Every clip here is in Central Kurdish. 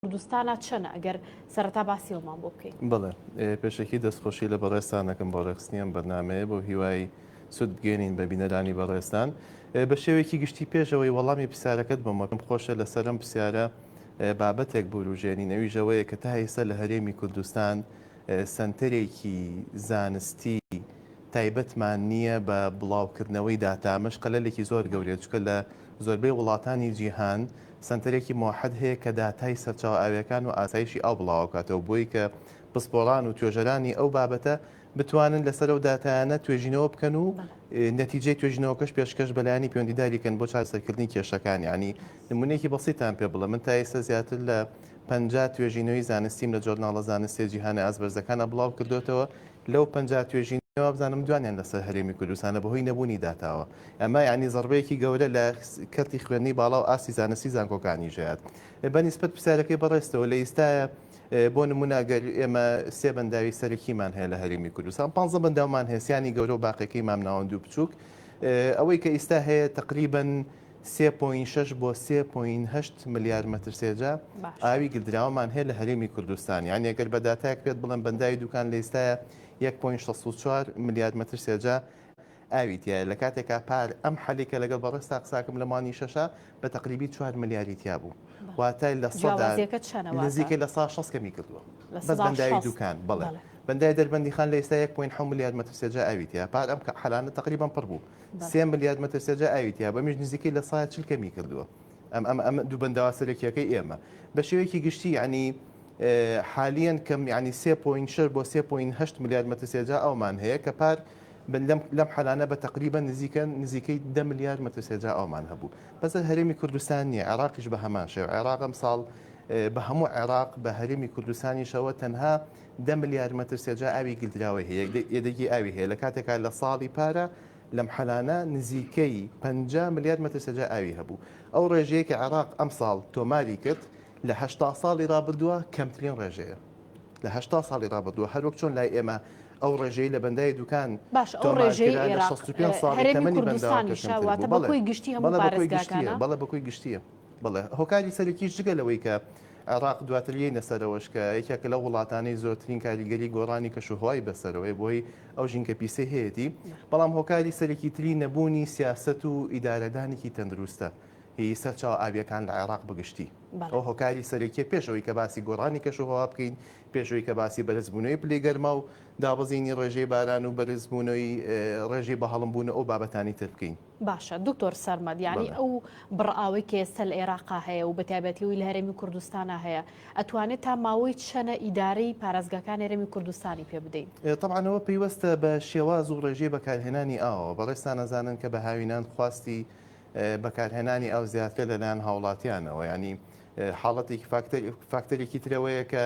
کوردستانا چەنە ئەگەر سەرەتا باسی ئەومان بۆ بکەی؟ بەڵێ پێشەکی دەستخۆشی لە بەڕێزتان ئەکەم بۆ ڕێکخستنی ئەم بەرنامەیە بۆ هیوای سوود بگەێنین بە بینەرانی بەڕێزتان بە شێوەیەکی گشتی پێشەوەی وەڵامی پرسیارەکەت بەمەوە پێم خۆشە لەسەر ئەم پرسیارە بابەتێک بوروژێنین ئەویش ئەوەیە کە تا ئێستا لە هەرێمی کوردستان سەنتەرێکی زانستی تایبەتمان نییە بە بڵاوکردنەوەی داتا، ئەمەش خەلەلێکی زۆر گەورەیە، چونکە لە زۆربەی وڵاتانی جیهان سەنتەرێکی مۆحەد هەیە کە داتای سەرچاوە ئاوییەکان و ئاسایشی ئاو بڵاوەکاتەوە بۆی کە پسپۆڕان و توێژەرانی ئەو بابەتە بتوانن لەسەر ئەو داتایانە توێژینەوە بکەن و نەتیجەی توێژینەوەکەش پێشکەش بە لایەنی پەیوەندیداری کەن بۆ چارەسەرکردنی کێشەکان. یانی نمونەیەکی بەسیتان پێ بڵێم، من تا ئێستا زیاتر لە 50 توێژینەوەی زانستیم لە جۆرناڵە زانستیە جیهانە ئاستبەرزەکانە بڵاو کردۆتەوە، لەو 50 توێژینەوە وابزانم دوانیان لەسەر هەرێمی کوردستانە بەهۆی نەبوونی داتاوە. ئەمە یانی زەڕبەیەکی گەورە لە کەرتی خوێندنی باڵا و ئاستی زانستی زانکۆکانیش هەیە. بە نیسبەت پرسیارەکەی بەڕێزتەوە لە ئیستایە بۆ نمونە گەر ئێمە سێ بەنداوی سەرەکیمان هەیە لە هەرێمی کوردستان، 15 بەنداومان هەیە، سیانی گەورە و باقیەکەی مامناوەند و بچووک. ئەوەی کە ئیستا هەیە تقریبا 3.6 بۆ 3.8 ملیار مەتر سێجا ئاوی گلدراوەمان هەیە لە هەرێمی کوردستان. یعنی ئەگەر بە داتایەک پێت بڵێم بەنداوی دوکان لە ئیستایە 1.64 ملیار مەتر سێجا ئاوی تیایە لە کاتێکا پار ئەم حەلی کە لەگەڵ بەڕێزتا قساکەم لە مانگی شەشا بە تەقریبی چوار ملیاری تیا بوو واتە لە سەدا جیاوازیەکە چەنە واتە؟ نزیکەی 60% کەمی کردووە لە بەس سەدا بەنداوی 60 دوکان بەڵێ بەڵێ. بەنداوی دەربەندیخان لە ئێستا 1.7 ملیار مەتر سێجا ئاوی تیا پار ئەم حەلانە تەقریبەن پڕ بوو بەڵێ. سێ ملیار مەتر سێجا ئاوی تیا بەمیش نزیکەی 40% کەمی کردووە ئەم ئەم ئەم دوو بەنداوە سەرەکیەکەی ئێمە بە شێوەیەکی گشتی یعنی حالیەن کەم یعنی 3.6 بۆ 3.8 ملیار مەتر سێجا ئاومان هەیە کە پار لەم لەم حالانە بە تەقریبەن نزیکە نزیکەی 10 ملیار مەتر سێجا ئاومان هەبوو. بەس هەرێمی کوردستان نییە، عێراقیش بە هەمان شێوە. عێراق ئەمساڵ بە هەموو عێراق بە هەرێمی کوردستانیشەوە تەنها 10 ملیار مەتر سێجا ئاوی گلدراوەی هەیە، یەدەگی ئاوی هەیە، لە کاتێکا لە ساڵی پارە لەم حالانە نزیکەی 50 ملیار مەتر سێجا ئاوی هەبوو. ئەو ڕێژەیە کە عێراق ئەمساڵ تۆماری کرد لە 80 ساڵی ڕابردووە کەمترین ڕێژەیە. لە 80 ساڵی ڕابردووە هەر وەک چۆن لای ئێمە ئەو ڕێژەی لە بەنداوی دوکان باش ئەو تۆمار ڕێژەی کرا لە ئێراق 65 ساڵی هەرێمی تەمەنی بەنداوەکە کوردستانیشە کەمتر واتە بوو. بە بەڵێ کۆی گشتی هەموو بەڵێ بە کۆی گشتییە پارێزگاکانە؟ بەڵێ بە کۆی گشتییە بەڵێ هۆکاری سەرەکیش جگە لەوەی کە عێراق دواتر یەینە سەرەوەش کە یەکێکە لەو وڵاتانەی زۆرترین کاریگەری گۆڕانی کەشوهەوای بەسەرەوەی بۆی ئەو ژینگە پیسەی هەیەتی بەڵام هۆکاری سەرەکی تری نەبوونی سیاسەت و ئیدارەدانێکی تەندروستە هی سەرچاوە ئاوییەکان لە عێراق بەگشتی. ئەو هۆکاری سەرەکیە پێش ئەوەی کە باسی گۆڕانی کەشوهەوا بکەین، پێش ئەوەی کە باسی بەرزبوونەوەی پلەی گەرما و دابەزینی ڕێژەی باران و بەرزبوونەوەی ڕێژەی بەهەڵمبوون و ئەو بابەتانەی تر بکەین. باشە دکتۆر سەرمەد یانی ئەو بڕە ئاوەی کە ئێستا لە ئێراقا هەیە و بەتایبەتی ئەوی لە هەرێمی کوردستانا هەیە ئەتوانێت تا ماوەی چەنە ئیدارەی پارێزگاکانی هەرێمی کوردستانی پێ بدەین؟ تەبعەن ئەوە پەیوەستە بە شێواز و ڕێژەی بەکارهێنانی ئاوەوە، بەڕێزتان ئەزانن کە بە هاوینان خواستی بەکارهێنانی ئاو زیاترە لەلایەن هاوڵاتیانەوە ینی حاڵەتێکی فاکتەرێکی ترەوەیە کە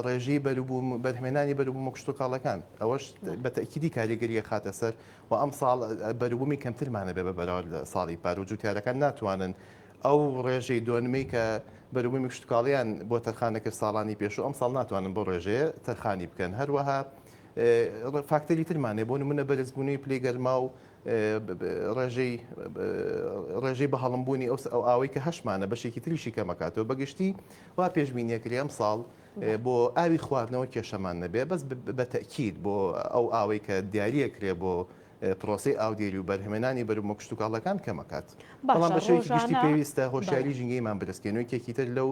ڕێژەی بەروبووم بەرهمێنانی بەروبوومە کشتتوکاڵەکان ئەوەش بە تەکیدی کاریگەریە خاتە سەر و ئەم ساڵ بەروبوومی کەمترمانە بێ بە بەراورد لە ساڵی پار و جوتیارەکان ناتوانن ئەو ڕێژەی دۆنمەی کە بەروبوومی کشتتوکاڵیان بۆ تەرخانە کرد ساڵانی پێشوو ئەم ساڵ ناتوانن بۆ ڕێژەیە تەرخانی بکەن هەروەها فاکتەری ترمانێ بۆ نمونە بەرزبوونەوەی پلەی گەرما و ڕێژەی ڕێژەی بەهەڵمبوونی ئەو ئەو ئاوەی کە هەشمانە بەشێکی تریشی کەمەکاتەوە بەگشتی وا پێشبینیەکرێ ئەم ساڵ بۆ ئاوی خواردنەوە کێشەمان نەبێ بەس بە تەکید بۆ ئەو ئاوەی کە دیاریەکرێ بۆ پرۆسەی ئاودێری و بەرهەمێنانی بەروبوومە کشتوکاڵەکان کەمەکات بەڵام بە شێوەیەکی گشتی پێویستە هۆشیاری ژینگەیمان برسکێن و یەکێکی تر لەو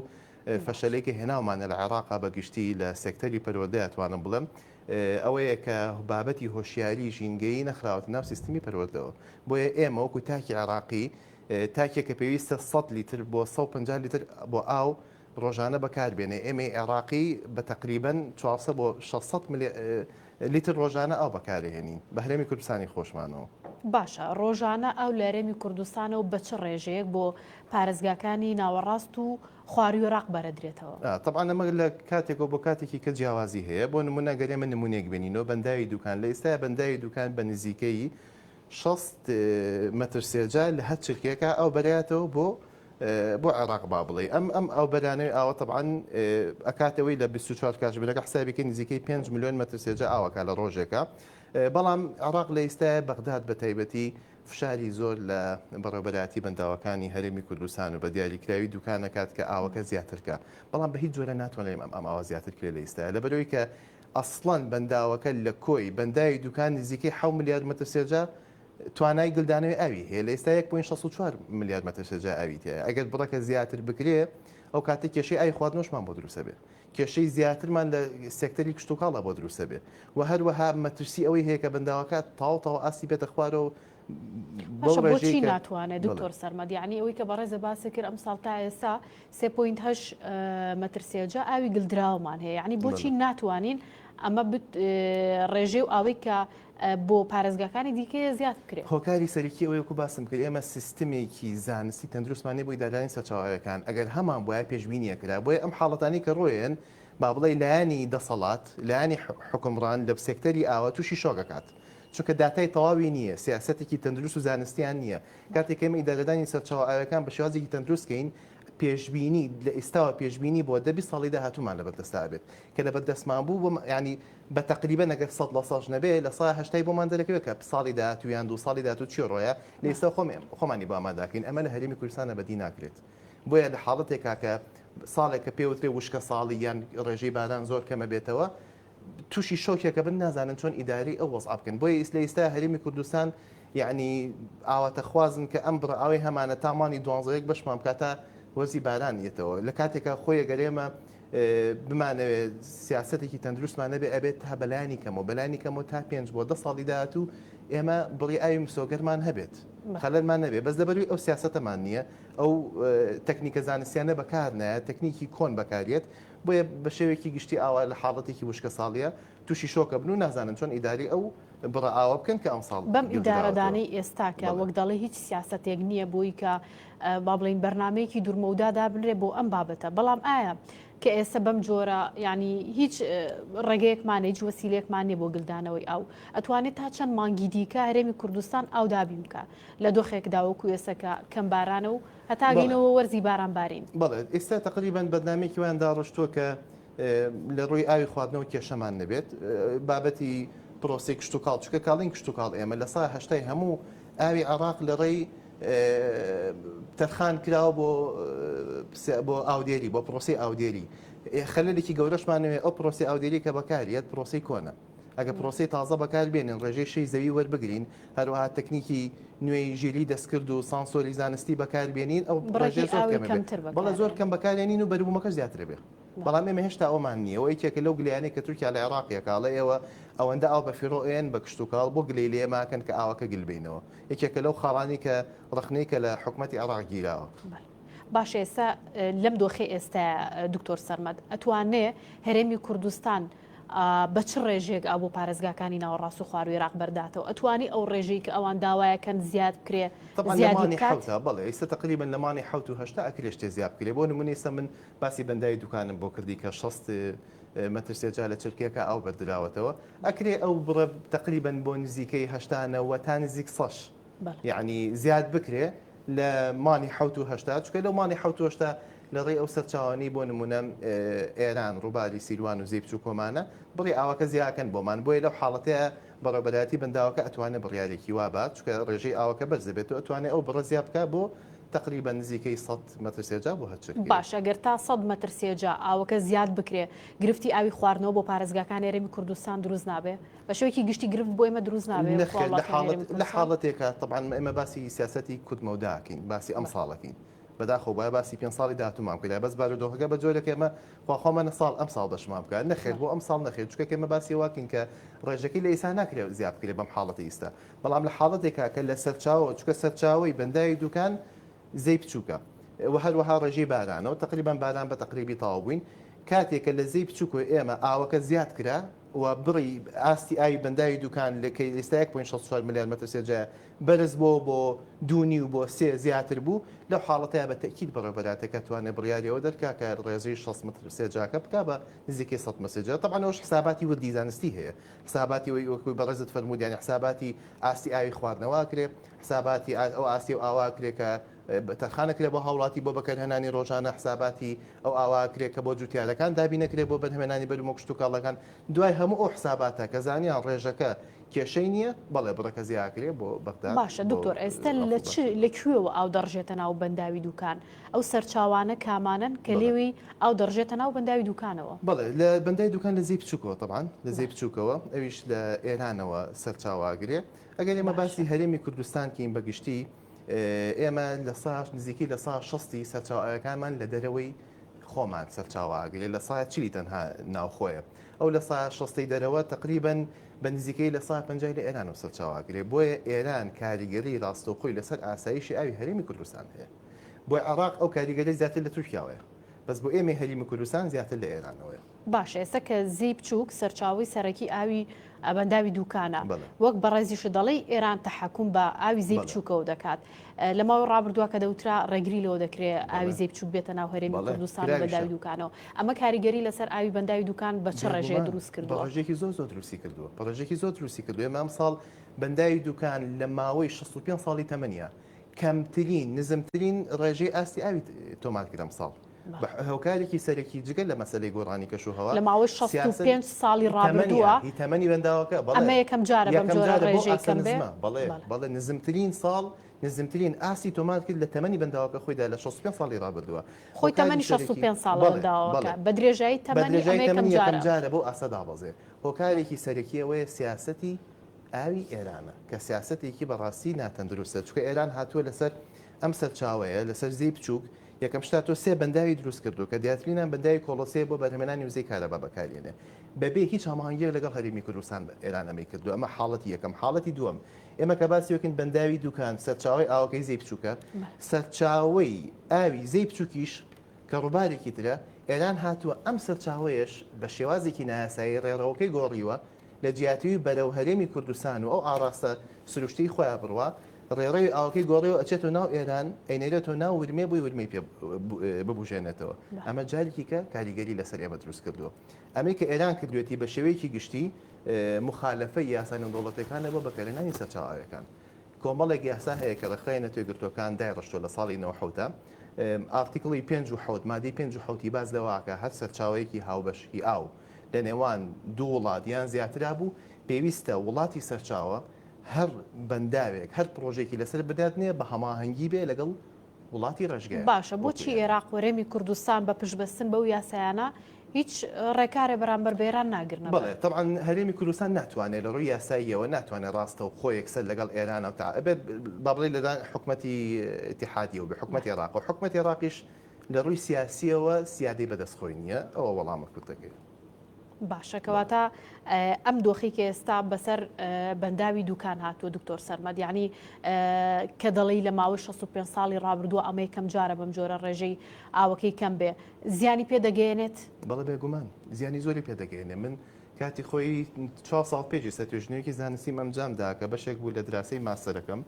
فەشەلەی کە هێناومانە لە عێراقا بە گشتی لە سێکتەری پەروەردەیا توانم بڵێم ئەوەیە کە بابەتی هۆشیاری ژینگەیی نەخراوەتە ناو سیستمی پەروەردەوە. بۆیە ئێمە وەکو تاکی عێراقی تاکێک کە پێویستە 100 لیتر بۆ 150 لیتر بۆ ئاو ڕۆژانە بەکاربێنێ، ئێمەی عێراقی بە تەقریبەن 400 بۆ 600 لیتر ڕۆژانە ئاو بەکارهێنین بە هەرێمی کوردستانی خۆشمانەوە. باشە ڕۆژانە ئاو لە هەرێمی کوردستانەوە بە چ ڕێژەیەک بۆ پارێزگاکانی ناوەڕاست و خواروی ڕاق بەرەدرێتەوە. تەبعەن ئەمە لە کاتێکەوە بۆ کاتێکی کە جیاوازی هەیە، بۆ نموونە گەر ئێمە نموونەیەک بێنینەوە بەنداوی دوکان لە ئیستایا بەنداوی دوکان بە نزیکەی 60 مەتر سێجا لە هەر چرکەیەکا ئاو بەرایەتەوە بۆ بۆ عێراق با بڵێ ئەم ئەم ئاو بەرانەوەی ئاوە تەبعەن ئەکاتەوەی لە 24 کاتژمێرەکە حسابی کەین نزیکەی 5 ملیۆن مەتر سێجا ئاوەکە لە ڕۆژێکە. بەڵام عێراق لە ئیستایا بەغداد بە تایبەتی فشاری زۆر لە بەڕێوەبەرایەتی بەنداوەکانی هەرێمی کوردستان و بە دیاریکراوی دوکان ئەکات کە ئاوەکە زیاتر کا، بەڵام بە هیچ جۆرە ناتوانرێت ئەم ئاوە زیاتر کرێ لە ئیستایا لەبەرئەوەی کە ئەسڵەن بەنداوەکە لە کۆی بەنداوی دوکان نزیکەی حەو ملیار مەتر سێجا توانای گلدانەوەی ئاوی هەیە لە ئێستا 1.64 ملیار مەتر سێجا ئاوی تیایە ئەگەر بڕەکە زیاتر بکرێ ئەو کاتە کێشەی ئاوی خواردنەوەشمان بۆ دروستە بێ کێشەی زیاترمان لە سێکتەری کشتوکاڵە بۆ دروستە بێ و هەروەها مەترسی ئەوەی هەیە کە بەنداوەکە تاو تاو ئاستی بێتە خوارەوە باشە بۆچی ناتوانێت دکتۆر سەرمەد یعنی ئەوەی کە بەڕێزە باسی کرد ئەم ساڵ تا ئێستا 3.8 مەتر سێجا ئاوی گلدراومان هەیە یعنی بۆچی ناتوانین ئەمە ڕێژەی و ئاوەی کە بۆ پارێزگاکانی دیکەیە زیاد بکرێت. هۆکاری سەرەکی ئەوەی وەکو باسم کرد ئێمە سیستمێکی زانستی تەندروستمان نیە بۆ ئیدارەدانی سەرچاوە ئاویەکان ئەگەر هەمان بوایە پێشبینی ئەکرا بۆیە ئەم حاڵەتانەی کە ڕۆیەن با بڵێی لایەنی دەسەڵات لایەنی حوکمڕان لە سێکتەری ئاوە تووشی شۆک ئەکات چونکە داتای تەواوی نییە سیاسەتێکی تەندروست و زانستیان نییە کاتێک ئێمە ئیدارەدانی سەرچاوە ئاویەکان بە شێوازێکی تەندروست کەین پێشبینی لە ئێستاوە پێشبینی بۆ 10 ساڵی داهاتوومان لەبەردەستا بێت کە لەبەردەستمان بوو بۆ ینی بە تەقریبەن ئەگەر سەد لە سەش نەبێ لە سا هەشتای بۆمان دەرەکەوێت کە ساڵی داهاتوو یان دوو ساڵی داهاتوو چی ڕۆیە لە ئێستا خۆم خۆمانی بۆ ئاماداکەین ئەمە لە هەرێمی کوردستانە بەدی ناکرێت بۆیە لە حاڵەتێکا کە ساڵێک کە پێوترێ وشکە ساڵی یان ڕێژەی باران زۆر کەمە بێتەوە تووشی شۆکێکە بن نازانن چۆن ئیداری ئەو وەزع بکەن بۆیە ئیس لە ئیستا هەرێمی کوردستان یعنی ئاواتەخوازن کە ئەم بڕە ئاوەی هەمانە تا مانگی دوانزەیەک بەشمان بکات تا وەرزی باران یەتەوە لە کاتێکا خۆی ئەگەر ئێمە بمانەوێت سیاسەتێکی تەندروستمان نەبێ ئەبێت تا بەلایانی کەمەوە بەلایانی کەمەوە تا پێنج بۆ دە ساڵی داهاتوو ئێمە بڕی ئاوی مسۆگەرمان هەبێت خەلەلمان نەبێ بەس لەبەروی ئەو سیاسەتەمان نییە ئەو تەکنیکە زانستیانە بەکار نایە تەکنیکی کۆن بەکاریێت بۆیە بە شێوەیەکی گشتی ئاوا لە حاڵەتێکی وشکە ساڵیە تووشی شۆکە بن و نازانن چۆن ئیداری ئەو بڕە ئاوە بکەن کە ئەمساڵ بەم ئیدارەدانەی ئێستا کە وەک دەڵێ هیچ سیاسەتێک نییە بۆی کە با بڵین بەرنمەیەکی دوورمەودا دابنرێ بۆ ئەم بابەتە بەڵام ئایا کە ئێستا بەم جۆرە ینی هیچ ڕێگەیەکمان هیچ وەسیلێکمان نیە بۆ گلدانەوەی ئاو ئەتوانێت تا چەند مانگی دیکە هەرێمی کوردستان ئاو دابین بکە لە دۆخێکدا وەکو ئێستا کە کەم بارانە و هەتا گەینەوە وەرزی باران بارین. بەڵێ ئێستا تەقریبەن بەرنامەیەکی وایان داڕشتووە کە لە ڕووی ئاوی خواردنەوە کێشەمان نەبێت بابەتی پرۆسی کشتتوکاڵ چکە کاڵین کشتتوکاڵ ئێمە لە سا هەشتای هەموو ئاوی عێراق لە ڕێی تەرخان کراوە بۆ بۆ ئاودێری بۆ پرۆسی ئاودێری خەلێکی گەورەشمانەوێ ئەو پرۆسی ئاودێری کە بەکاریەت پرۆسی کۆنە ئەگە پرۆسەی تازە بەکار بێنین ڕێژەی شەی زەوی وەربگرین هەروەها تەکنیکی نوێی ژیری دەستکرد و سانسۆری زانستی بەکار بێنین ئەو ڕێژەی زۆر کەم بێت بەڵێ زۆر کەم بەکارێنین و بەروبوومەکەش زیاتر بێ بەڵام ئێمە هێشتا ئەومان نییە و یەکێکە لەو گلیانەی کە تورکیا لە عێراق یەکاڵە ئێوە ئەوەندە ئاو بە فیڕۆ ئێن بە کشتوکاڵ بۆ گلەی لێ ماکەن کە ئاوەکە گل بینەوە یەکێکە لەو خاڵانی کە ڕەخنەی کە لە حکومەتی عێراق گیراوە. باشە ئێستا لەم دۆخەی ئێستا دکتۆر سەرمەد ئەتوانێ هەرێمی کوردستان بە چ ڕێژەیەک ئاو بۆ پارێزگاکانی ناوەڕاست و خوارووی عێراق بەرداتەوە؟ ئەتوانی ئەو ڕێژەی کە ئەوان داوایەکەن زیاد بکرێ طبعا لە زیادی مانی بکات؟ حەوتا بەڵێ ئیستا تقریبا لە مانی حەوت و هەشتا ئەکرێ شتێ زیاد بکرێ بۆ نمونە ئیستا من باسی بەنداوی دوکانم بۆ کردی کە 60 مەتر سێجا لە چرکەیەکا ئاو بەردراوەتەوە ئەکرێ ئەو بڕە تقریبا بۆ نزیکەی 80 نەوە تا نزیک سەش بەڵێ. یەعنی زیاد بکرێ لە مانی حەوت و هەشتا چونکە لەو مانی حەوت و هەشتا لە ڕێی ئەو سەرچاوانەی بۆ نمونە ئێران ڕووباری سیروان و زێی بچووکۆمانە بڕی ئاوەکە زیاکەن بۆمان بۆیە لەو حاڵەتەیە بەڕێوەبەرایەتی بەنداوەکە ئەتوانێت بڕیارێکی وا بات چونکە ڕێژەی ئاوەکە بەرز دەبێت و ئەتوانێت ئەو بڕە زیاد بکات بۆ تقریبا نزیکەی 100 مەتر سێجا بۆ هەر چرکەیەک. باشە گەر تا 100 مەتر سێجا ئاوەکە زیاد بکرێ گرفتی ئاوی خواردنەوە بۆ پارێزگاکانی هەرێمی کوردستان دروست نابێ؟ بە شێوەیەکی گشتی گرفت بۆ ئێمە دروست نابێ نەخێر لە حاڵەت لە حاڵەتێکا تەبعەن ئێمە باسی سیاسەتی کورتمەودا ئەکەین باسی ئەم ساڵەکەین بەداخەوە باە باسی پێ ساڵی داهاتوومان بکەین بەس بارودۆخەکە بە جۆرێک ئێمە خواخوامان ساڵ ئەم ساڵ بەشمان بکات نەخێر بۆ ئەم ساڵ نەخێر چونکە ئێمە باسی واکەین کە ڕێژەکەی لە ئێستا ناکرێت زیاد بکرێت بەم حاڵەتی ئیستا بەڵام لە حاڵەتێکا کە لە سەرچاوە چونکە سەرچاوەی بەنداوی دوکان زێی بچووکە و هەروەها ڕێژەی بارانەوە تقریبان باران بە تقریبی تەواو بووین کاتێک کە لە زێی بچووک و ئێمە ئاوەکە زیاد کرا و بڕی ئاستی ئاوی بەنداوی دوکان لە کە ئێستا 1.64 ملیار مەتر سێجایە بەرز بۆ بۆ دوو نیو بۆ سێ زیاتر بوو لەو حاڵەتەیا بە تەئکید بەڕێوەبەراتەکە توانێ بڕیاری ئەوە دەرکا کە ڕێژەی 60 مەتر سێجاکە بکا بە نزیکەی 100 مەتر سێجا تەبعەن ئەوەش حساباتی وردی زانستی هەیە حساباتی وەی وەکوی بەڕێزت فەرمووت یانی حساباتی ئاستی ئاوی خواردنەوە ئەکرێ حساباتی ئەو ئاستی و ئاوە ئەکرێ کە. تەرخانەکرێ بۆ هاوڵاتی بۆ بەکارهێنانی ڕۆژانە حساباتی ئەو ئاوە ئەکرێ کە بۆ جوتیارەکان دابینەکرێ بۆ بەرهەمێنانی بەرومە کشتوکاڵەکان دوای هەموو ئەو حساباتە کە زانیان ڕێژەکە کێشەی نییە بەڵێ بڕەکە زیاکرێ بۆ بەغدا باشە دکتۆر ئێستا لە چ لە کوێوە ئاو دەڕژێتە ناو بەنداوی دوکان ئەو سەرچاوانە کامانەن کە لێوی ئاو دەڕژێتە ناو بەنداوی دوکانەوە؟ بەڵێ لە بەنداوی دوکان لە زێی بچووکەوە تەبعەن لە زێی بچووکەوە ئەویش لە ئێرانەوە سەرچاوە ئەگرێ ئەگەر ئێمە باسی هەرێمی کوردستان کەین بە گشتی ئێمە لە سا نزیکەی لە سا شەستی سەرچاوە ئاوەکانمان لە دەرەوەی خۆمان سەرچاوە ئەگرێ لە سا چلی تەنها ناوخۆیە ئەو لە سا شەستەی دەرەوە تقریبن بە نزیکەی لە سا پەنجای لە ئێرانەوە سەرچاوە ئەگرێ بۆیە ئێران کاریگەری ڕاستەوخۆی لەسەر ئاسایشی ئاوی هەرێمی کوردستان هەیە بۆ عێراق ئەو کاریگەری زیاتر لە تورکیاوەیە بەس بۆ ئێمەی هەریمی کوردستان زیاتر لە ئێرانەوەیە. باشە ئێستا کە زێی بچووک سەرچاوەی سەرەکی ئاوی بەنداوی دووکانە وەک بەڕێزیشت دەڵێی ئێران تەحەکوم بە ئاوی زێی بچووکەوە دەکات لە ماوەی ڕابردووە کە دەوترا ڕێگری لەوە دەکرێ ئاوی زێی بچووک بێتە ناو هەرێمی کوردستان و بەنداوی دووکانەوە ئەمە کاریگەری لەسەر ئاوی بەنداوی دووکان بە چ ڕێژەیە دروست کردووە؟ بە ڕێژەیەکی زۆر زۆر دروستی کردووە بە ڕێژەیەکی زۆر دروستی کردووە ئێمە ئەمساڵ بەنداوی دووکان لە ماوەی 65 ساڵی تەمەنیا کەمترین نزمترین ڕێژەی ئاستی ئاوی تۆمار کرد ئەمساڵ بە هۆکارێکی سەرەکی جگە لە مەسەلەی گۆڕانی کەشوهەوا لە ماوەی 65 ساڵی ڕابردووە هی تەمەنی بەنداوەکە بەڵێ ئەمە یەکەم جارە بەم جۆرە ڕێژەی کەم بێ بەڵێ بەڵێ نزمترین ساڵ نزمترین ئاستی تۆمار کرد لە تەمەنی بەنداوەکە خۆیدا لە 65 ساڵی ڕابردووە خۆی تەمەنی 65 ساڵە بەنداوەکە بە درێژایی تەمەنی ئەمە یەکەم جارە بۆ ئاستە دابەزێ هۆکارێکی سەرەکی ئەوەیە سیاسەتی ئاوی ئێرانە کە سیاسەتێکی بەڕاستی ناتەندروستە چونکە ئێران هاتووە لەسەر ئەم سەرچاوەیە لەسەر زێی بچووک یەکەم شتا تۆ سێ بەنداوی دروست کردو کە دیارترینان بەنداوی کۆڵۆسێ بۆ بەرهەمێنانی وزەی کارەبا بەکارێنێ بەبێ هیچ هەماهەنگیەک لەگەڵ هەرێمی کوردستان ئێران ئەمەی کردو ئەمە حاڵەتی یەکەم حاڵەتی دووەم ئێمە کە باسی وەکن بەنداوی دوکان سەرچاوەی ئاوەکەی زێی بچووکە سەرچاوەی ئاوی زێی بچووکیش کە ڕووبارێکی ترە ئێران هاتووە ئەم سەرچاوەیەش بە شێوازێکی نایاسایی ڕێڕەوەکەی گۆڕیوە لە جیاتیی بەرەو هەرێمی کوردستان و ئەو ئاڕاستە سروشتیی خۆیا بڕوا، ڕێڕەوی ئاوەکەی گۆڕیوە ئەچێتەوە ناو ئێران، ئەینێرێتەوە ناو ورمێ بۆی ورمێی پێ ببوژێنێتەوە. ئەمە جارێکی کە کاریگەری لەسەر ئێمە دروست کردووە. ئەمەی کە ئێران کردوێتی بە شێوەیەکی گشتی موخالەفەی یاسا نێودەوڵەتیەکانە بۆ بەکارهێنانی سەرچاوە ئاویەکان. کۆمەڵێک یاسا هەیە کە ڕێکخراوی نەتەوە یەکگرتووەکان دایڕشتووە لە ساڵی 97 article ی پێنج و حەوت مادەی پێنج و حەوتی باس لەوە ئەکا هەر سەرچاوەیەکی هاوبەش هی ئاو لە نێوان دوو وڵات یان زیاترا بوو پێویستە وڵاتی سەرچاوە هەر بەنداوێک هەر پڕۆژەیەکی لەسەر بنیات نێ بە هەماهەنگی بێ لەگەڵ وڵاتی ڕێژگایە باشە بۆچی ئێراق و هەرێمی کوردستان بە پشتبەستن بەو یاسایانە هیچ ڕێکارێ بەرامبەر بە ئێران ناگرنە بەر؟ بەڵێ تەبعەن هەرێمی کوردستان ناتوانێت لە ڕووی یاساییەوە ناتوانێت ڕاستەوخۆ یەکسەر لەگەڵ ئێرانەوە تا ئەبێت با بڵێ لە حکومەتی ئیتیحادیەوە بێ حکومەتی عێراق و حکومەتی عێراقیش لە ڕووی سیاسیەوە سیادەی بەدەست خۆی نییە ئەوە وەڵامە کورتەکەی. باشە کەواتە ئەم دۆخی کە ئێستا بەسەر بەنداوی دوکان هاتووە دکتۆر سەرمەد یعنی کە دەڵی لە ماوەی 65 ساڵی ڕابردووە ئەمە یەکەم جارە بەم جۆرە ڕێژەی ئاوەکەی کەم بێ زیانی پێ دەگەیەنێت؟ بەڵێ بێگومان زیانی زۆری پێ دەگەیەنێ من کاتی خۆی چوار ساڵ پێش ئێستا توێژینەوەیەکی زانستیم ئەنجام دا کە بەشێک بوو لە دراسەی ماستەرەکەم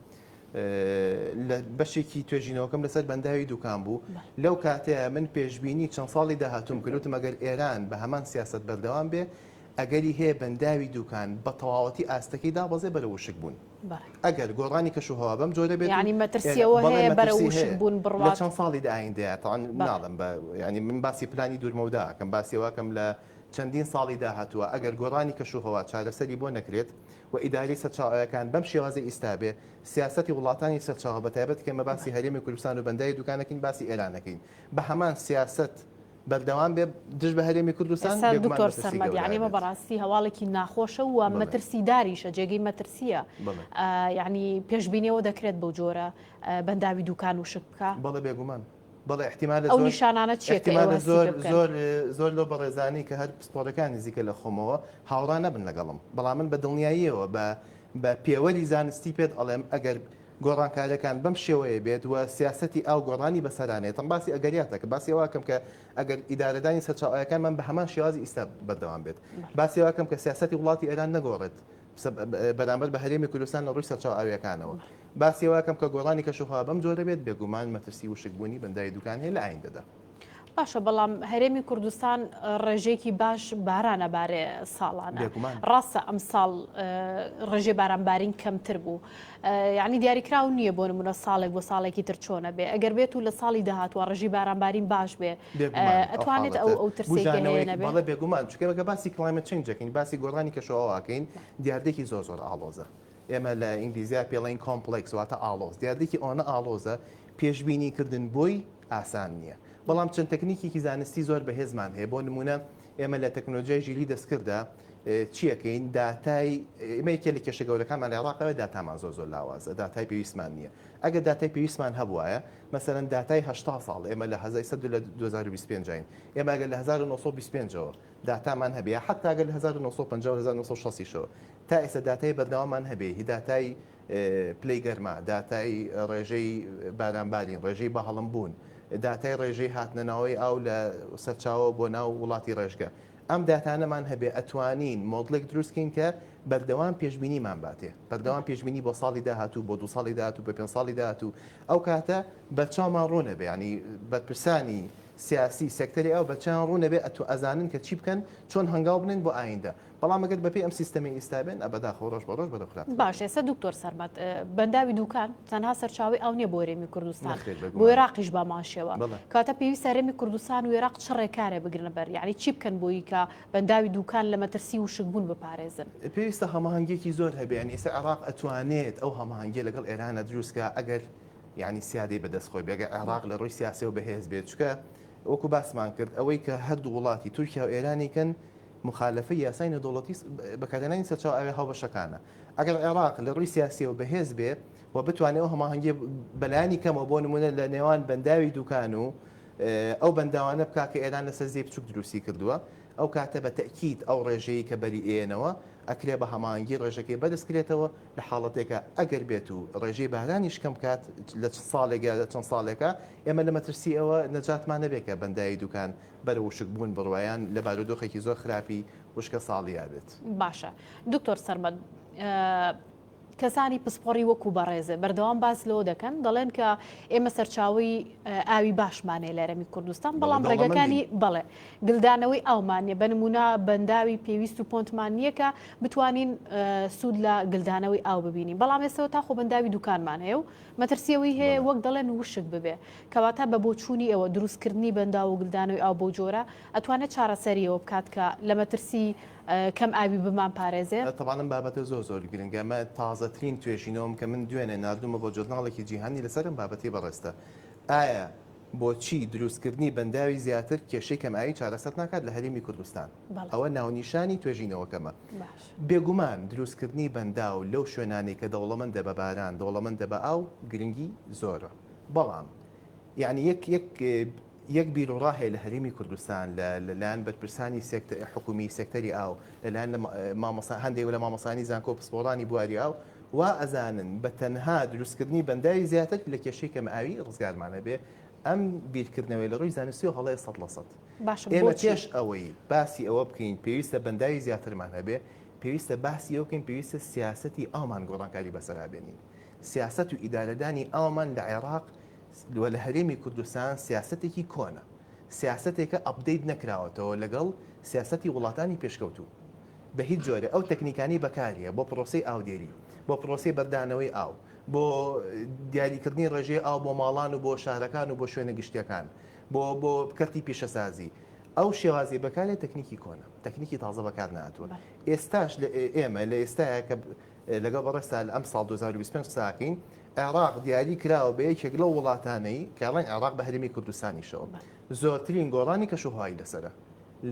لە بەشێکی توێژینەوەکەم لەسەر بەنداوی دوکان بوو لەو کاتەیە من پێشبینی چەند ساڵی داهاتووم کرد وتم ئەگەر ئێران بە هەمان سیاسەت بەردەوام بێ ئەگەری هەیە بەنداوی دوکان بە تەواوەتی ئاستەکەی دابەزێ بەرەو وشک بوون ئەگەر گۆڕانی کەشوهەوا بەم جۆرە بێت یانی مەترسیەوە هەیە بەرەو وشک بوون بڕوات لە چەند ساڵی ئایندەیە تاوان ناڵم بە ینی من باسی پلانی دوورمەودا ئەکەم باسی واکەم لە چەندین ساڵی داهاتووە ئەگەر گۆڕانی کەشوهەوا چارەسەری بۆ نەکرێت و ئیدارەی سەرچاوەکان بەم شێوازەی ئیستا بێ سیاسەتی وڵاتانی سەرچاوە بە تایبەت کە ئێمە باسی هەرێمی کوردستان و بەنداوی دوکانەکەین باسی ئێرانەکەین بە هەمان سیاسەت بەردەوام بێ دژ بە هەرێمی کوردستان ئێستا بێگومان دکتۆر مەترسی سەرمەد گەورە یعنی ئەمە ئەبێت. بەڕاستی هەواڵێکی ناخۆشە و بەڵێ. مەترسیداریشە جێگەی مەترسیە بەڵێ. یعنی پێشبینیەوە دەکرێت بەو جۆرە بەنداوی دوکان وشک بکا؟ بەڵێ بێگومان بەڵێ احتیمالە ئەو زۆر نیشانانە چیە کە ئێوە احتیمالە هەستی زۆر پێ بکەن؟ زۆر زۆر لەو بەڕێزانەی کە هەر پسپۆڕەکان نزیکە لە خۆمەوە هاوڕا نەبن لەگەڵم بەڵام من بە دڵنیاییەوە بە بە پێوەری زانستی پێت ئەڵێم ئەگەر گۆڕانکاریەکان بەم شێوەیە بێت و سیاسەتی ئاو گۆڕانی بەسەرانێت تەم باسی ئەگەریاتەکە باسی ئەوەکەم کە ئەگەر ئیدارەدانی سەرچاوەکانمان بە هەمان شێوازی ئیستا بەردەوام بێت باسی ئەوەکەم کە سیاسەتی وڵاتی ئێران نەگۆڕێت بەرامبەر بە هەرێمی کوردستان لە ڕووی سەرچاوە ئاویەکانەوە باسی ئەوەکەم کە گۆڕانی کەشوهەوا بەم جۆرە بێت بێگومان مەترسی وشکبوونی بەنداوی دوکان هەیە لە ئایندەدا. باشە بەڵام هەرێمی کوردستان ڕێژەیەکی باش باران ئەبارێ ساڵانە. بێگومان. ڕاستە ئەمساڵ ڕێژەی بارانبارین کەمتر بوو. یعنی دیاریکراو نییە بۆ نمونە ساڵێک بۆ ساڵێکی تر چۆنە بێ. ئەگەر بێت و لە ساڵی داهاتوە ڕێژەی بارانبارین باش بێ بێگومان ئەو ئەتوانێت ئەو حاڵەتە ئەو ترسەی کە هەیە بوژانەوەیەک نەبێ؟ بەڵێ بێگومان چونکە ئێمە کە باسی climate change ئەکەین باسی گۆڕانی کەشوهەوا ئەکەین دیاردەیەکی زۆر زۆر ئاڵۆزە. ئێمە لە ئینگلیزیا پێڵێن complex واتە ئاڵۆز دیاردەیەکی ئەوەنە ئاڵۆزە پێشبینی کردن بۆی ئاسان نییە بەڵام چەند تەکنیکێکی زانستی زۆر بەهێزمان هەیە بۆ نمونە ئێمە لە تەکنۆلۆژیای ژیری دەستکردە چیەکەین داتای ئێمە یەکێ لە کێشە گەورەکانمان لە عێراقەوە داتامان زۆر زۆر لاوازە داتای پێویستمان نییە ئەگەر داتای پێویستمان هەبوایە مەسەلەن داتای 80 ساڵ ئێمە لە 1925 ئێمە ئەگەر لە 1925ەوە داتامان هەبێ یا حەتا گەر لە 1950 و 1960 یشەوە تا ئێستا داتای بەردەواممان هەبێ هی داتای پلەی گەرما، داتای ڕێژەی بارانبارین، ڕێژەی بەهەڵمبوون، داتای ڕێژەی هاتنەناوەی ئاو لە سەرچاوە بۆ ناو وڵاتی ڕێژگە. ئەم داتانەمان هەبێ ئەتوانین مۆدڵێک دروست کەین کە بەردەوام پێشبینیمان باتێ، بەردەوام پێشبینی بۆ ساڵی داهاتوو، بۆ دوو ساڵی داهاتوو، بۆ پێنج ساڵی داهاتوو، ئەو کاتە بەرچاومان ڕوون ئەبێ، یانی بەرپرسانی سیاسی سێکتەری ئاو بەرچاویان ڕوون ئەبێ ئەتو ئەزانن کە چی بکەن، چۆن هەنگاو بنێن بۆ ئایندە. بەڵام ئەگەر بەپێی ئەم سیستەمەی ئیستا بێن ئە بەداخەوە ڕۆژ بە ڕۆژ بەرەو خراپتر باشە ئەچین. ئێستا دکتۆر سەرمەد بەنداوی دوکان تەنها سەرچاوەی ئاو نیە بۆ هەرێمی کوردستان نەخێر بۆ بێگومان. ئێراقیش بەمان شێوە بەڵێ. کەواتە پێویستە هەرێمی کوردستان و ئێراق چ ڕێکارێ بگرنە بەر یانی چی بکەن بۆی کە بەنداوی دوکان لە مەترسی وشکبوون بپارێزن؟ پێویستە هەماهەنگیەکی زۆر هەبێ یانی ئێستا عێراق ئەتوانێت ئەو هەماهەنگیە لەگەڵ ئێرانە دروست کا ئەگەر یانی سیادەی بەدەست خۆی بێ ئەگەر عێراق لە ڕووی سیاسیەوە بەهێز بێت چونکە وەکو باسمان کرد ئەوەی کە هەردوو وڵاتی تورکیا و ئێرانی کەن موخالەفەی یاسای نێودەوڵەتی بەکارهێنانی سەرچاوە ئاویە هاوبەشەکانە. ئەگەر عێراق لە ڕووی سیاسیەوە بەهێز بێ و بتوانێ ئەو هەماهەنگیە بەلایەنی کەمەوە بۆ نمونە لە نێوان بەنداوی دوکان و ئەو بەنداوانە بکا کە ئێران لەسەر زێی بچوک دروستی کردووە ئەو کاتە بە تەئکید ئەو ڕێژەی کە بەری ئێنەوە ئەکرێ بە هەماهەنگی ڕێژەکەی بەرز کرێتەوە لە حاڵەتێکا ئەگەر بێت و ڕێژەی بارانیش کەم بکات لە ساڵێک یا لە چەند ساڵێکا ئێمە لە مەترسی ئەوە نەجاتمان نەبێ کە بەنداوی دوکان بەرەو وشکبوون بڕوا یان لە بارودۆخێکی زۆر خراپی وشکە ساڵیا بێت. باشە دکتۆر سەرمەد کەسانی پسپۆڕی وەکو بەڕێزێ بەردەوام باس لەوە دەکەن دەڵێن کە ئێمە سەرچاوی ئاوی باشمانەیە لە هەرێمی کوردستان بەڵام ڕێگەکانی بەڵێ گلدانەوەی ئاومان نیە بە نمونە بەنداوی پێویست و پۆنتمان نییە کە بتوانین سوود لە گلدانەوەی ئاو ببینین بەڵام ئێستەوە تاخۆ بەنداوی دوکانمان هەیە و مەترسی ئەوەی هەیە وەک دەڵێن وشک ببێ. کەواتە بە بۆچوونی ئێوە دروستکردنی بەنداو و گلدانەوەی ئاو بەو جۆرە ئەتوانێت چارەسەری ئەوە بکات کە لە مەترسی کەم ئاوی بمانپارێزێ؟ تەبعەن ئەم بابەتە زۆر زۆر گرنگە. ئەمە تازەترین توێژینەوەم کە من دوێنێ ناردوومە بۆ جۆرناڵێکی جیهانی لەسەر ئەم بابەتەی بەڕێزتە. ئایا بۆچی دروستکردنی بەنداوی زیاتر کێشەی کەمئاوی چارەسەر ناکات لە هەرێمی کوردستان؟ ئەوە ناونیشانی توێژینەوەکەمە. بێگومان دروستکردنی بەنداو لەو شوێنانەی کە دەوڵەمەندە بە باران، دەوڵەمەندە بە ئاو گرنگی زۆرە. بەڵام یانی یەک یەک یەک بیروڕا هەیە لە هەرێمی کوردستان لە لەلایەن بەرپرسانی سێکتە حکومی سێکتەری ئاو، لەلایەن لە مامۆستا هەندێک لە مامۆستایانی زانکۆ و پسپۆڕانی بواری ئاو وا ئەزانن بە تەنها دروستکردنی بەنداوی زیاتر لە کێشەی کەمئاوی ڕزگارمان ئەبێ. ئەم بیرکردنەوەی لە ڕووی زانستیەوە هەڵەیە 100%. باشە ئێمە بۆچی؟ پێش ئەوەی باسی ئەوە بکەین پێویستە بەنداوی زیاترمان هەبێ، پێویستە باسی ئەوە بکەین پێویستە سیاسەتی ئاومان گۆڕانکاری بەسەرا بێنین. سیاسەت و ئیدارەدانی ئاومان لە عێراق و لە هەرێمی کوردستان سیاسەتێکی کۆنە. سیاسەتێکە update نەکراوەتەوە لەگەڵ سیاسەتی وڵاتانی پێشکەوتوو. بە هیچ جۆرێ ئەو تەکنیکانەی بەکاریە بۆ پرۆسەی ئاودێری، بۆ پرۆسەی بەردانەوەی ئاو، بۆ دیاریکردنی ڕێژەی ئاو بۆ ماڵان و بۆ شارەکان و بۆ شوێنە گشتیەکان، بۆ بۆ کەرتی پیشەسازی ئەو شێوازی بەکارێ تەکنیکی کۆنە تەکنیکی تازە بەکار نهاتووە ئێستاش لە ئێمە لە ئێستاە کە لەگەڵ بەڕێزتا لە ئەم ساڵ 2025 قساکەین عێراق دیاری کراوە بە یەکێک لەو وڵاتانەی کاڵێن عێراق بە هەرێمی کوردستانیشەوە زۆرترین گۆڕانی کەشوهوای لەسەرە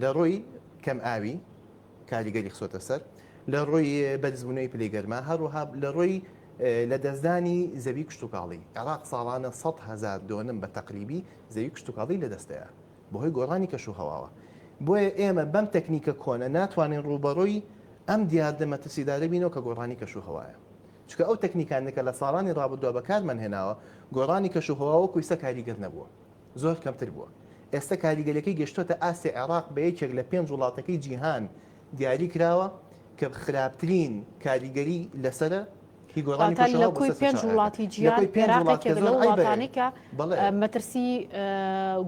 لە ڕووی کەم ئاوی کاریگەری خسۆتە سەر لە ڕووی بەرزبوونەوەی پلەی گەرما هەروەها لە ڕووی لەدەستدانی زەوی کشتوکاڵی عێراق ساڵانە 100 هەزار دۆنم بە تەقریبی زەوی کشتوکاڵی لەدەستەیە بەهۆی گۆڕانی کەش و هەواوە بۆیە ئێمە بەم تەکنیکە کۆنە ناتوانین ڕووبەڕووی ئەم دیاردە مەترسیدارە بینەوە کە گۆڕانی کەش و هەوایە چونکە ئەو تەکنیکانە کە لە ساڵانی ڕابردووە بەکارمان هێناوە گۆڕانی کەش و هەوا وەکو ئیستا کاریگەر نەبووە زۆر کەمتر بووە. ئێستا کاریگەریەکەی گەشتۆتە ئاستی عێراق بە یەکێک لە پێنج وڵاتەکەی جیهان دیاری کراوە کە خراپترین کاریگەری لەسەرە. هی گۆڕانی واتە لە کەشوهەوا بۆ کۆی سەر پێنج سەرچاوە وڵاتی لە جیهان کۆی پێنج عێراق وڵات کە یەکێکە زۆر لەو عەیبە وڵاتانەی کە بەڵێ مەترسی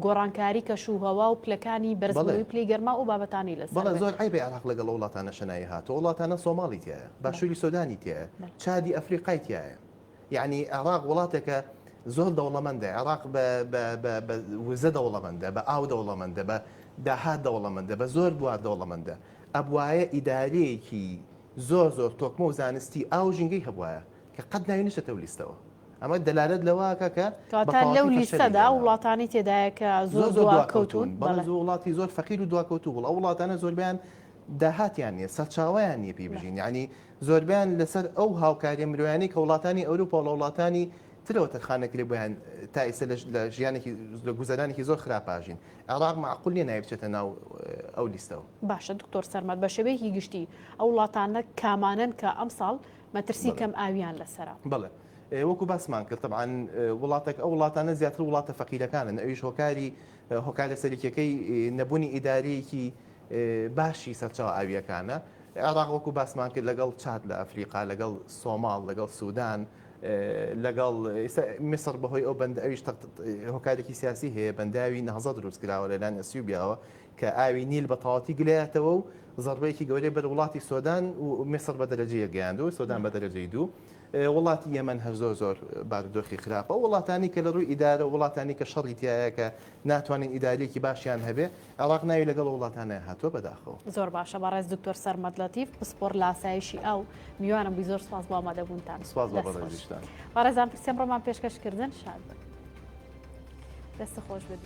گۆڕانکاری کەش و هەوا و پلەکانی بەڵێ بەرزبوونەوەی پلەی گەرما و بابەتانەی لەسەر بەڵێ بێت. زۆر عەیبە عێراق لەگەڵ ئەو وڵاتانەشە ناوی هاتووە، ئەو وڵاتانە سۆماڵی تیایە، بەڵێ باشووری سۆدانی تیایە، بەڵێ. چادی ئەفریقای تیایە. یەعنی عێراق وڵاتێکە زۆر دەوڵەمەندە، عێراق بە بە بە بە وزە دەوڵەمەندە، بە ئاو دەوڵەمەندە، بە داهات دەوڵەمەندە، بە زۆر بوار دەوڵەمەندە. ئەبوایە ئیدارەیەکی زۆر زۆر تۆکمە و زانستی ئاو و ژینگەی هەبوایە کە قەت ناوی نەچێتە ئەو لیستەوە. ئەمە دەلالەت لەوە ئەکا کە بە کەواتە لەو تەواوەتی فەشەلی لیستەدا هێناوە. وڵاتانی تێدایە کە زۆر زۆر زۆر دواکەوتوون. دواکەوتوون. بەڵێ بەڵێ. زۆر وڵاتی زۆر فەقیر و دواکەوتوو بووڵ. ئەو وڵاتانە زۆربەیان داهاتیان نییە، سەرچاوەیان نییە پێی بژین. یەعنی زۆربەیان لەسەر ئەو هاوکاریە مرۆیانەی کە وڵاتانی ئەوروپا و لە وڵاتانی ترەوە تەرخان دەکرێت بۆیان تا ئیستا لە ژیانێکی لە گوزەرانێکی زۆر خراپا ژین. عێراق مەعقول نییە ناوی بچێتە ناو ئەو لیستەوە. باشە دکتۆر سەرمەد بە شێوەیەکی گشتی ئەو وڵاتانە کامانەن کە ئەمساڵ مەترسی کەم ئاویان لەسەرە؟ بەڵێ وەکو باسمان کرد تەبعەن وڵاتێک ئەو وڵاتانە زیاتر وڵاتە فەقیرەکانن ئەویش هۆکاری هۆکارە سەرەکیەکەی نەبوونی ئیدارەیەکی باشی سەرچاوە ئاوییەکانە. عێراق وەکو باسمان کرد لەگەڵ چاد لە ئەفریقا، لەگەڵ سۆماڵ، لەگەڵ سودان، لەگەڵ میسڕ بەهۆی ئەو بەند ئەویش هۆکارێکی سیاسی هەیە بەنداوی نەهزە دروست کراوە لەلایەن ئەسیوبیاوە کە ئاوی نیل بە تەواوەتی گلەیاتەوە و زەربەیەکی گەورەی بەر وڵاتی سۆدان و میسڕ بە دەرەجەی یەک گەیاند و سۆدان بە دەرەجەی دوو. وڵاتی یەمەن هەر زۆر زۆر بارودۆخی خراپە. وڵاتانی کە لە ڕووی ئیدارە وڵاتانی کە شەڕی تیایە کە ناتوانین ئیداریەکی باشیان هەبێ عێراق ناوی لەگەڵ ئەو وڵاتانە هاتووە بەداخەوە. زۆر باشە بەڕێز دکتۆر سەرمەد لەتیف پسپۆڕ لە ئاسایشی ئاو میوانم بووی زۆر سپاس بۆ ئامادەبوونتان. سپاس بۆ دەست خۆش. بەڕێزیشتان. بەڕێزان پرسی ئەمڕۆمان پێشکەش کردن شاد بن. دەست خۆش بێت.